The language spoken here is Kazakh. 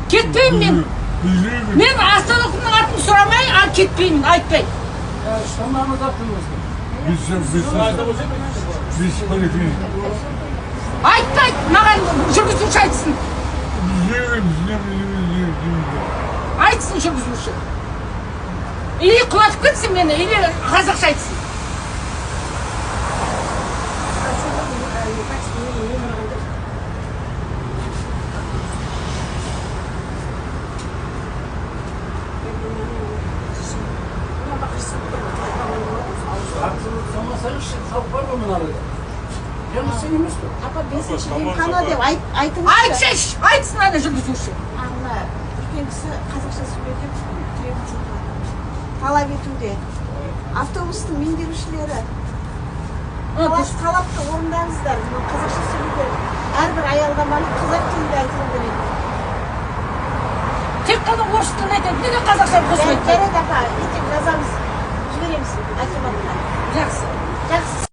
Кетпеймін мен. Мен остановканың атын сұрамай, а кетпеймін, айтпай. Biz поликлиника. Айтпайды, маған жүргізуші айтсын. Айтсын жүргізуші. Или құлатып кетсін мені, или қазақша айтсын. Апа, бесінші емхана деп айтыңызшы. Айтсайшы, айтсын ана жүргізуші. Ана үлкен кісі қазақша сөйле деп требовать талап етуде. Автобустың меңгерушілері, талапты орындаңыздар. Мына қазақша сөйлеу керек. Әрбір аялдаманы қазақ тілінде айтылу керек. Тек қана орыс тілінде айтады. Неге қазақша қосып айтпайды? Жарайды, апа, ертең жазамыз, жібереміз акиматқа. Жақсы. Жақсы.